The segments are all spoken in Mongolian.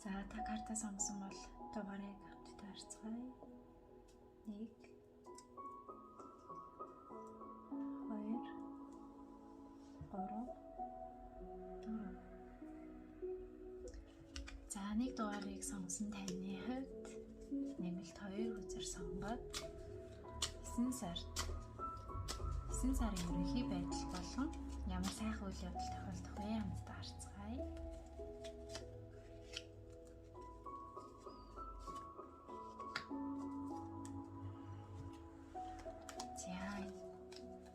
За, та карта сонгосон бол дугаарыг хамтдаа харцгаая. 1 2 3 4. За, нэг дугаарыг сонгосон таны хувьд нэмэлт 2 үзэр сонгоод 9 сард 9 сарын ерөнхий байдал болон ямар сайхан үйл явдал тохиолдох вэ хамтдаа харцгаая. За,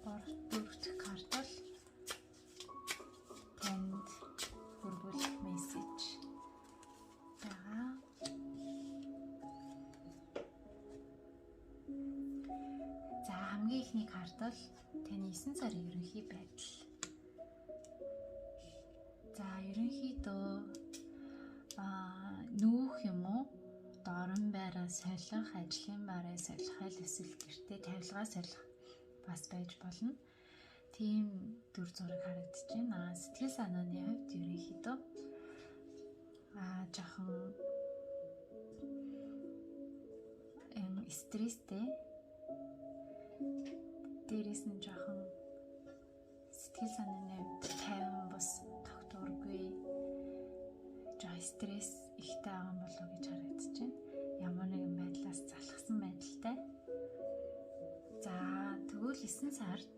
3 4 дахь карт бол танд хүргүүлэх мессеж байгаа. За, хамгийн эхний карт бол таны 9 сарын ерөнхий байдал. За, ерөнхийдөө нүүх юм уу? Орон байраа солих, ажлын байраа солих, аль эсвэл гэртээ тавилгаа солих бас байж болно. Тийм дүр зураг харагдаж байна. Сэтгэл санааны хувьд ерөнхийдөө жоохон стресстэй. Дээрээс нь жоохон сэтгэл санааны хувьд тайван бус тогтворгүй, жоохон стресс ихтэй байгаа юм болов уу гэж харагдаж байна. Ямар нэгэн байдлаас залхсан байдалтай. За, тэгвэл 9 сард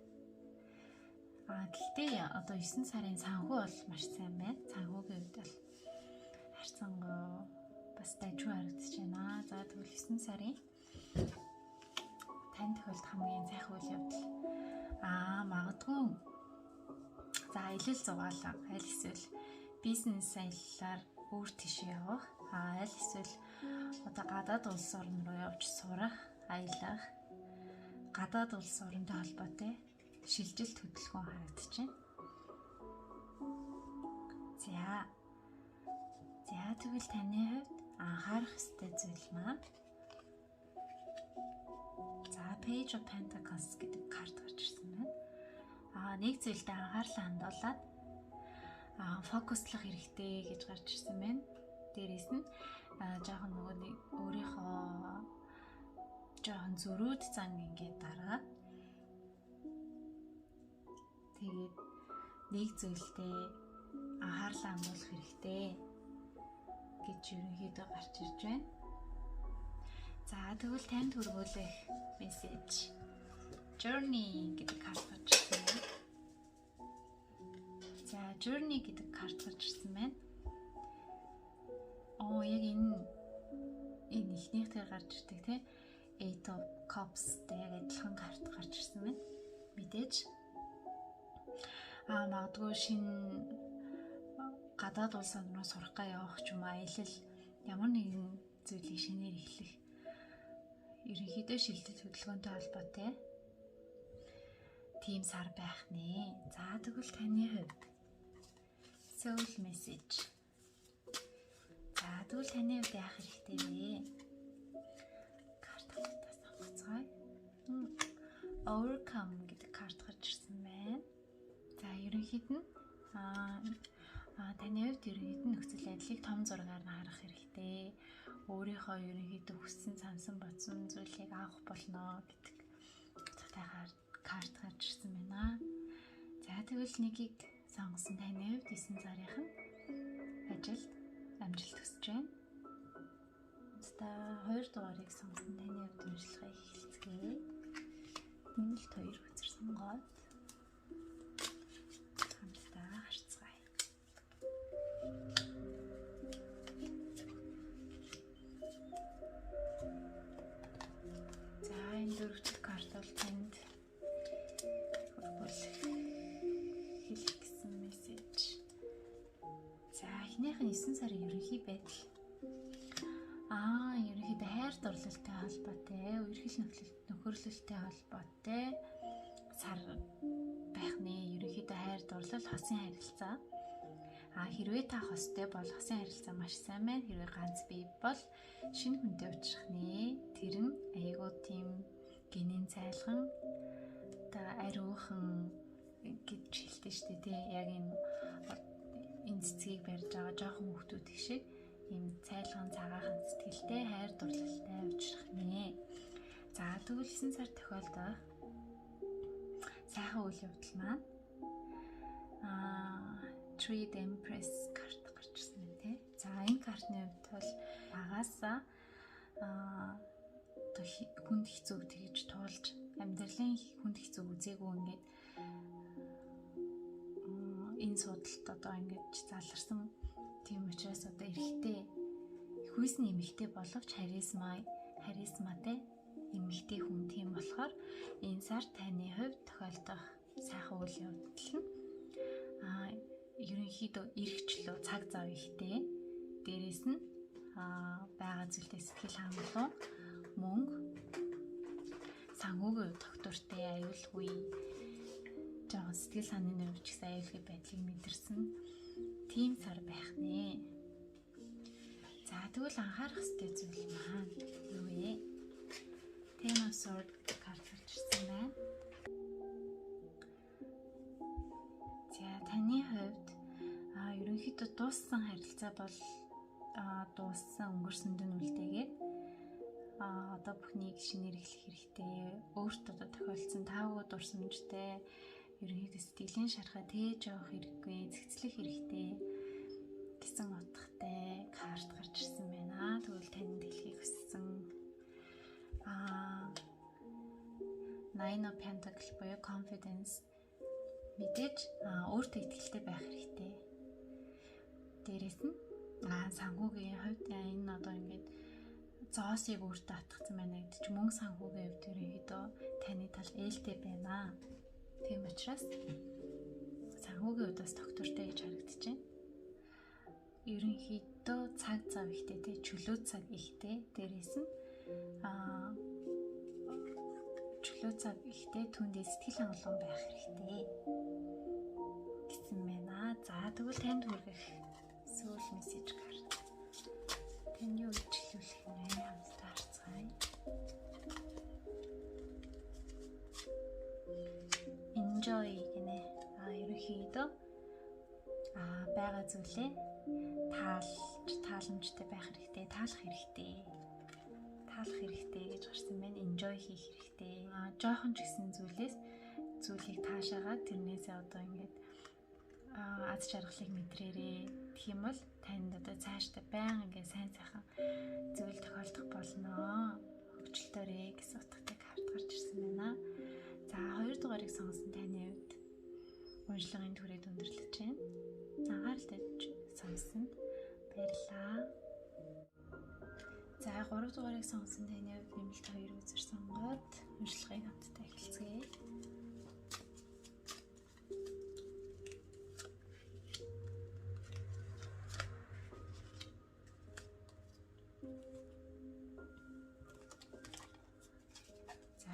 гэхдээ одоо 9 сарын санхүү бол маш сайн байна. Санхүүгийн хувьд бол харьцангуй бас дажгүй харагдаж байна. За, тэгвэл 9 сарын тань тохиолдох хамгийн сайхан үйл явдал магадгүй за аялал зугаалга, аль эсвэл бизнес аяллаар өөр тийшээ явах, аль эсвэл одоо гадаад улс орн руу явж сурах, аялах, гадаад улс оронтой холбоотой шилжилт хөдөлгөөн харагдаж байна. За, тэгвэл таны хувьд анхаарах ёстой зүйл маань за Page of Pentacles гэдэг карт гарч ирсэн байна. Нэг зүйлдээ анхаарлаа хандуулад фокуслах хэрэгтэй гэж гарч ирсэн байна. Дээрээс нь жоохон нөгөө нэг өөрийнхөө жоохон зөрүүд зан ингээд дараад тэгээд нэг зүйлдээ анхаарлаа хандуулах хэрэгтэй гэж ерөнхийдөө гарч ирж байна. За, тэгвэл танд хүргүүлэх мессеж Journey гэдэг карт гарч ирсэн байна. За, Journey гэдэг карт гарч ирсэн байна. Яг энэ эхнийх дээр гарч ирдэг те Eight of Cups дээр яг адилхан карт гарч ирсэн байна. Мэдээж магадгүй шинэ гадаад улс руу сурах га явах ч юм уу, аялал ямар нэгэн зүйлийг шинээр эхлэх ерөнхийдөө шилжилт хөдөлгөөнтэй холбоотой тийм сар байх нэ. За, тэгвэл таны хувьд soul message. За, тэгвэл таны хувьд яах хэрэгтэй вэ? Карт хамтдаа сонгоцгоё. Overcome гэдэг карт гарч ирсэн байна. За, ерөнхийд нь таны хувьд ерөнхийд нь нөхцөл байдлыг том зургаар нь харах хэрэгтэй. Өөрийнхөө ерөнхийдөө хүссэн, сансан, бодсон зүйлийг авах болно гэдэг утгатай карт гарч ирсэн байна. За, тэгвэл нэгийг сонгосон таны хувьд 9 сарынх нь ажилд амжилт хүсэж байна. За, 2 дугаарыг сонгосон таны хувьд уншилгаа эхэлцгээе. Нэмэлт 2 үзэр сонгоод хамтдаа харцгаая. За, энэ дөрөв дэх карт бол танд хүргүүлэх хэлэх гэсэн мессеж. За, эхнийх нь 9 сарын ерөнхий байдал. Ерөнхийдөө хайр дурлалтай холбоотой, үерхэл нөхөрлөлтэй холбоотой сар байх нэ. Ерөнхийдөө хайр дурлал, хосын харилцаа. Хэрвээ та хостой бол хосын харилцаа маш сайн байна. Хэрвээ ганц бие бол шинэ хүнтэй уулзах нэ. Тэр нь айгуу тийм гинэн цайлган одоо ариухан гэж хэлдэг шүү дээ, тий. Яг энэ цэцгийг барьж байгаа жоохон хүүхдүүд шиг Ийм цайлган цагаахан сэтгэлтэй хайр дурлалтай учрах нэ. За тэгвэл 9 сар тохиолдох сайхан үйл явдал маань Tree the Empress карт гарч ирсэн байна те. За энэ картны хувьд бол агаасаа хүнд хэцүүг тэгж туулж амьдралын хүнд хэцүүг үзээгүй ингээд энэ судалт одоо ингэж заларсан. Тийм учраас одоо эрэгтэй хүйс нь эмэгтэй боловч харизматай эмэгтэй хүн. Тийм болохоор энэ сар таны хувьд тохиолдох сайхан үйл явдал нь ерөнхийдөө эрхчлөө цаг зав ихтэй. Дээрээс нь байгаа зүйлдээ сэтгэл хангалуун, мөнгө, санхүүгийн тогтвортой, аюулгүй, жоохон сэтгэл санааны хувьд ч гэсэн аюулгүй байдлыг мэдэрсэн тийм сар байх нэ. За тэгвэл анхаарах ёстой зүйл маань юу вэ? Ten of Swords карт гарч ирсэн байна. За таны хувьд ерөнхийдөө дууссан харилцаа бол дууссан, өнгөрсөнд нь үлдээгээд одоо бүхнийг шинээр эхлэх хэрэгтэй. Өөрт одоо тохиолдсон таагүй дурсамжтай ерөнхийдөө сэтгэлийн шархаа тээж явах хэрэггүй, зэгцлэх хэрэгтэй гэсэн утгатай карт гарч ирсэн байна. Тэгвэл танд хэлхийг хүссэн Nine of Pentacles буюу confidence, мэдээж өөртөө итгэлтэй байх хэрэгтэй. Дээрээс нь санхүүгийн хувьд энэ одоо ингээд зоосыг өөртөө атгацсан байна гэдэг чинь мөнгө санхүүгийн хувьд ерөнхийдөө таны тал ээлтэй байна. Тийм учраас санхүүгийн хувьд бас тогтвортой гэж харагдаж байна. Ерөнхийдөө цаг зав ихтэй, тэ чөлөө цаг ихтэй. Дээрээс нь чөлөө цаг ихтэй, түүндээ сэтгэл хангалуун байх хэрэгтэй гэсэн байна. За тэгвэл танд хүргэх сүүл мессеж карт. Тань юу ичлүүлэх нь вэ? Хамтдаа харцгаая. Enjoy гинэ. Ерөнхийдөө байгаа зүйлээ тааламжтай байх хэрэгтэй, таалах хэрэгтэй. Таалах хэрэгтэй гэж гарсан байна. Enjoy хийх хэрэгтэй. Жоохон ч гэсэн зүйлээс зүйлийг таашаагаад тэрнээсээ одоо ингээд аз жаргалыг мэдрээрээ. Тэгэх юм бол танд одоо цаашдаа баян ингээд сайн сайхан зүйл тохиолдох болно. Хөгжилтөөрэй гэсэн утгатай карт гарч ирсэн байна. За 2 дугаарыг сонсон таны хувьд уншлагын түрээд өндөрлөж байна. Анхаарал тавьж сонссонд баярлалаа. За 3 дугаарыг сонсон таны хувьд нэмэлт 2 үзэр сонгоод уншлагыг хамтдаа эхэлцгээе.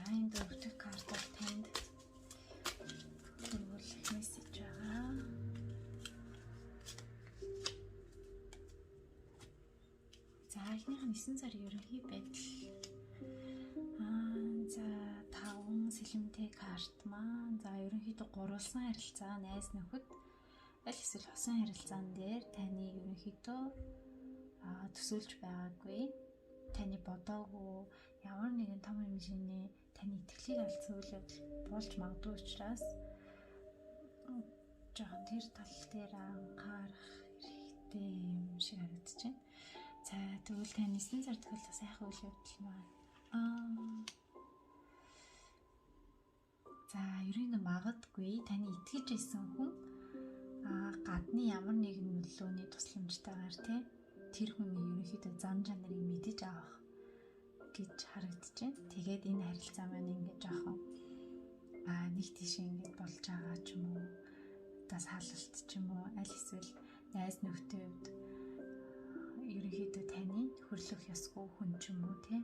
За энэ дөрөв дэх картаар танд төрүүлэх мессеж байгаа. За эхнийх нь 9 сарын ерөнхий байдал. За 5 сэлэмтэй карт маань. За ерөнхийдөө гурвалсан харилцаа, найз нөхөд аль эсвэл хосын харилцаан дээр таны ерөнхийдөө төсөөлж байгаагүй, таны бодоогүй ямар нэгэн том хэмжээний таны итгэлийг алдсан үйл явдал болж магадгүй учраас жоохон тэр тал дээр анхаарах хэрэгтэй юм шиг харагдаж байна. За тэгвэл таны 9 сар тохиолдох сайхан үйл явдал маань за ерөнхийдөө магадгүй таны итгэж байсан хүн гадны ямар нэгэн нөлөөний тусламжтайгаар тэр хүний ерөнхийдөө зан чанарыг мэдэж авах гэж харагдаж байна. Тэгээд энэ харилцаа маань ингээд жоохон нэг тийшээ ингээд болж байгаа ч юм уу, одоо салалт ч юм уу, аль эсвэл найз нөхдөд хувьд ерөнхийдөө таны хөрлөх ёсгүй хүн ч юм уу тий.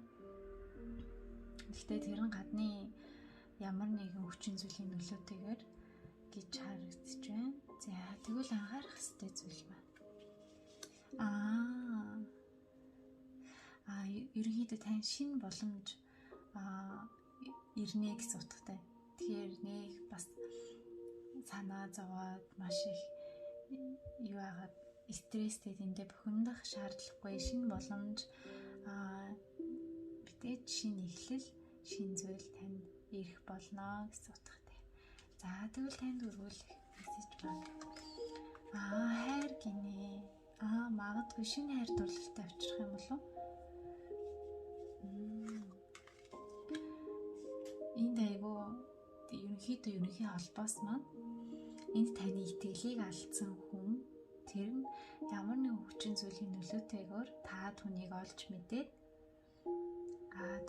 Гэхдээ тэр нь гадны ямар нэгэн хүчин зүйлийн нөлөөтэйгээр гэж харагдаж байна. За тэгвэл анхаарах ёстой зүйл маань ерөнхийдөө тань шинэ боломж ирнэ гэсэн утгатай. Тэгэхээр нэг бас санаа зовоод маш их юу агаад стресстэй тэндээ бухимдах шаардлагагүй. Шинэ боломж, мэдээж шинэ эхлэл, шинэ зүйл танд ирэх болно гэсэн утгатай. За тэгвэл танд өргүүлэх мессеж байна. Хайр гинэ. Магадгүй шинэ хайр дурлалтай авчрах юм болов уу? Энд айгүй ерөнхийдөө ерөнхий холбоос маань энд таны итгэлийг алдсан хүн тэр нь ямар нэгэн хүчин зүйлийн нөлөөтэйгээр та түүнийг олж мэдээд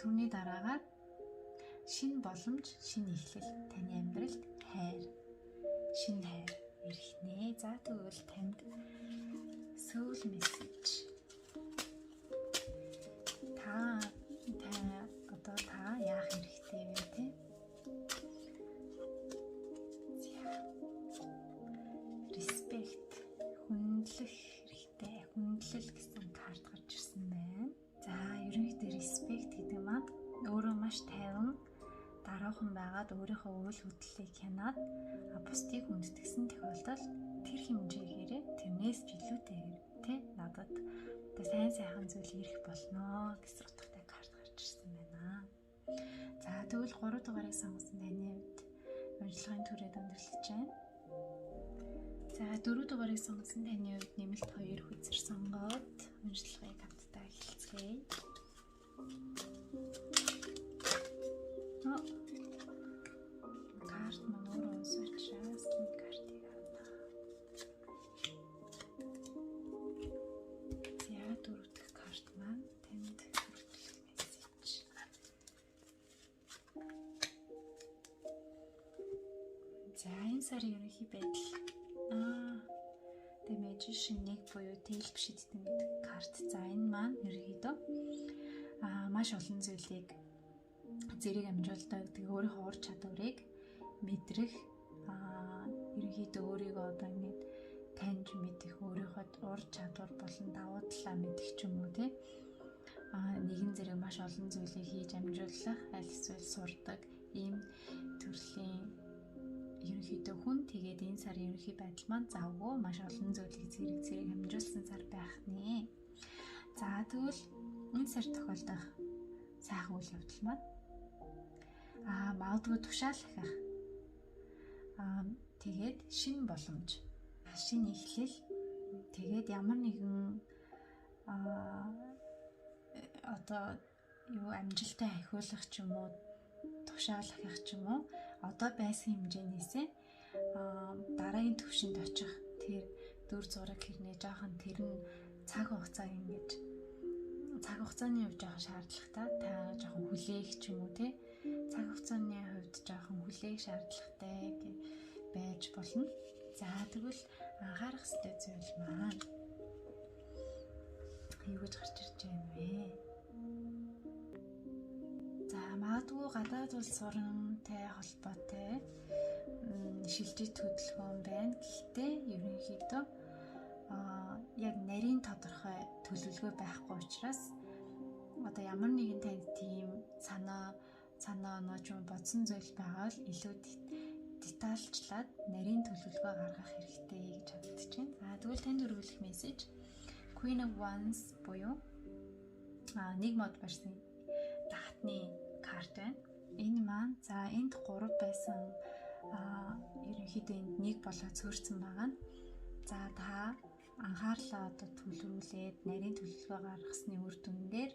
түүний дараагаар шинэ боломж, шинэ эхлэл, таны амьдралд хайр, шинэ хайр ирэх нэ. За тэгвэл танд soul message. Та одоо та яах хэрэгтэй вэ те? Respect, хүндлэх хэрэгтэй. Хүндлэл гэсэн карт гарч ирсэн байна. За ерөнхийдөө respect гэдэг маань өөрөө маш тайван, дараахан байгаад өөрийнхөө үйл хөдлөлийг хянаад бусдыг хүндэтгсэн тохиолдолд тэр хэмжээгээрээ тэрнээс ч илүүтэйгээр тэ надад одоо сайн сайхан зүйл ирэх болно гэсэн утгатай карт гарч ирсэн байна. За тэгвэл 3 дугаарыг сонгосон таны хувьд уншлагын түрээд өндөрлөж байна. За 4 дугаарыг сонгосон таны хувьд нэмэлт 2 хөзөр сонгоод уншлагыг хамтдаа эхэлцгээе. Карт маань өөрөө унсан учраас энэ картыг авна. За 4 дахь карт маань танд хүртэлх мессеж. За энэ сарын ерөнхий байдал. The Magician 1 буюу тэйл бишидтэн гэдэг карт. За энэ маань ерөнхийдөө маш олон зүйлийг зэрэг амжуулдаг. Тэгээ өөрийнхөө ур чадварыг мэдрэх, ерөнхийдөө өөрийгөө одоо ингэж таньж мэдэх, өөрийнхөө ур чадвар болон давуу талаа мэдэх ч юм уу тий. Нэгэн зэрэг маш олон зүйлийг хийж амжуулах, аль эсвэл сурдаг ийм төрлийн ерөнхийдөө хүн. Тэгээд энэ сарын ерөнхий байдал маань завгүй маш олон зүйлийг зэрэг амжуулсан сар байх нэ. За тэгвэл энэ сар тохиолдох сайхан үйл явдал маань магадгүй тушаал ахих. Тэгээд шинэ боломж, шинэ эхлэл, тэгээд ямар нэгэн одоо юу амжилттай ахиулах ч юм уу, тушаал ахих ч юм уу, одоо байсан хэмжээнээсээ дараагийн төвшөнд очих тэр дүр зураг хэрнээ жоохон тэр нь цаг хугацааг ингэж цаг хугацааны хувьд жоохон шаардлагатай, та жоохон хүлээх ч юм уу те, цаг хугацааны хувьд жоохон хүлээх шаардлагатай байж болно. За тэгвэл анхаарах ёстой зүйл маань юу гэж гарч ирж байна вэ? За магадгүй гадаад улс оронтой холбоотой шилжиж хөдөлгөөн байна. Гэхдээ ерөнхийдөө яг нарийн тодорхой төлөвлөгөө байхгүй учраас одоо ямар нэгэн танд тийм санаа оноо ч юм бодсон зүйл байгаа л илүү детальчлаад нарийн төлөвлөгөө гаргах хэрэгтэй гэж харагдаж байна. За тэгвэл танд өргүүлэх мессеж Queen of Wands буюу нэг мод барьсан даатны карт байна. Энэ маань за энд 3 байсан, ерөнхийдөө энд 1 болоо цөөрсөн байгаа нь. За та анхаарлаа одоо төлрүүлээд нарийн төлөвлөгөө гаргасны үр дүн дээр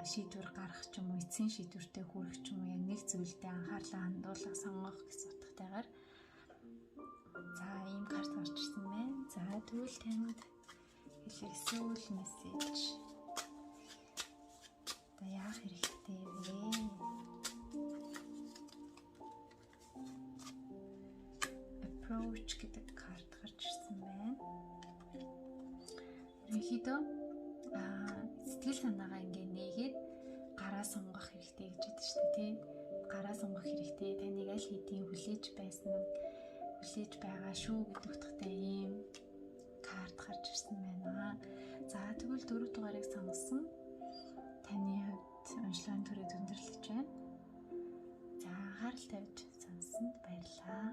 шийдвэр гаргах ч юм уу, эцсийн шийдвэртэй хүрэх ч юм уу, яг нэг зүйлдээ анхаарлаа хандуулах, сонгох гэсэн утгатайгаар за ийм карт гарч ирсэн байна. За тэгвэл танд хэлэх soul message. Одоо яах хэрэгтэй вэ? Approach гэдэг карт гарч ирсэн байна. Ерөнхийдөө сэтгэл санаагаа ингээ нээгээд гараа сунгах хэрэгтэй гэж хэлдэг шүү дээ, тий. Гараа сунгах хэрэгтэй. Таныг аль хэдийн хүлээж байсан, хүлээж байгаа шүү гэдэг утгатай ийм карт гарч ирсэн байна. За тэгвэл 4 дугаарыг сонгосон таны хувьд уншлагын түрээд өндөрлөж байна. За анхаарал тавьж сонссонд баярлалаа.